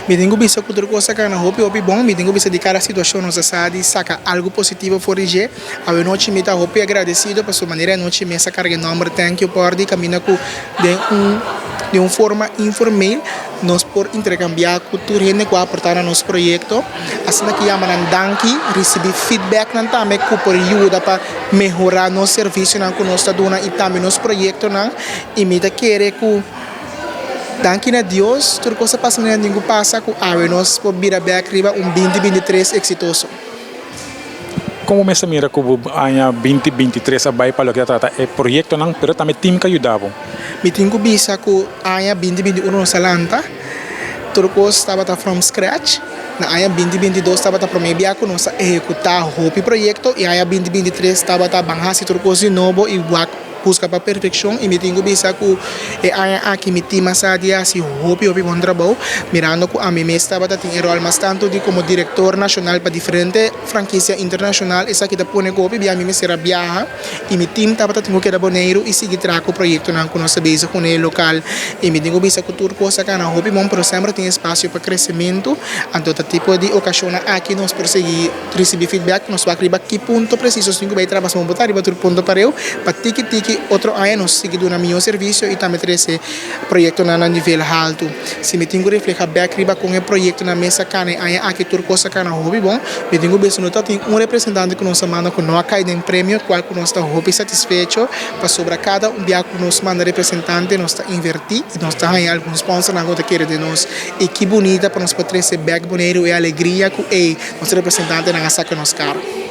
Mi tin ku bisa ku tur kos a kana hopi hopi bon. Mi tin ku bisa di kada situashon nos a sa di saka algu positivo for di dje. Awenochi mi ta hopi agradesido pasobra manera anochi mi a sa karga e nòmber Thank You por di kaminda ku den un den un forma informeel nos por interkambiá ku tur hende ku a aportá na nos proyekto. Asina ki yama nan danki, risibí feedbacknan tambe ku por yuda pa mehorá nos servisionan ku nos ta duna i tambe nos proyektonan. I mi ta kere ku danki na Dios tur kos a pasa manera tin ku pasa ku awe nos por bira bèk riba un 2023 eksitoso. Kon bo mester mira ku bo aña 2023 a bai pa loke ta trata e proyektonan pero tambe tim ku a yuda bo? Mi tin ku bisa ku aña 2021 nos a lanta, tur kos tabata from scratch. Na aña 2022 tabata promé bia ku nos a ehekutá hopi proyekto i aña 2023 tabata ban hasi tur kos di nobo i wak Buska pa perfekshon i mi tin ku bisa ku e aña aki mi tim a sa di hasi hopi hopi bon trabou, mirando ku ami mes tabata tin e ròl mas tantu di komo direktor nashonal pa diferente frankisia internashonal. Esaki ta pone ku hopi bia mi mester a biaha i mi tim tabata tin ku keda Boneiru i sigui traha ku proyektonan ku nos ta bezig kuné lokal. I mi tin ku bisa ku tur kos a kana hopi bon pero semper tin espasio pa kresementu, anto ta tipo di okashonnan aki nos por sigui. Ricibi feedback nos wak riba ki punto preciso nos tin cu bay traha pasobra bo ta riba tur punto pareu pa tiki tiki otro aña nos sigui duna miho servicio y tambe trece proyectonan na nivel halto. Si mi tin cu refleha bek riba con e proyectonan mes a cana e aña aki tur cos a cana hopi bon, mi tin cu bisa no ta tin un representante cu nos a manda cu no a cay den premio cual cu nos ta hopi satisfecho pasobra cada un bia cu nos manda representante nos ta inverti y nos ta haya algun sponsornan cu ta kere den nos y ki bunita pa nos por trece bek Boneiru e alegria cu ey. Nos representantenan a saka nos kara.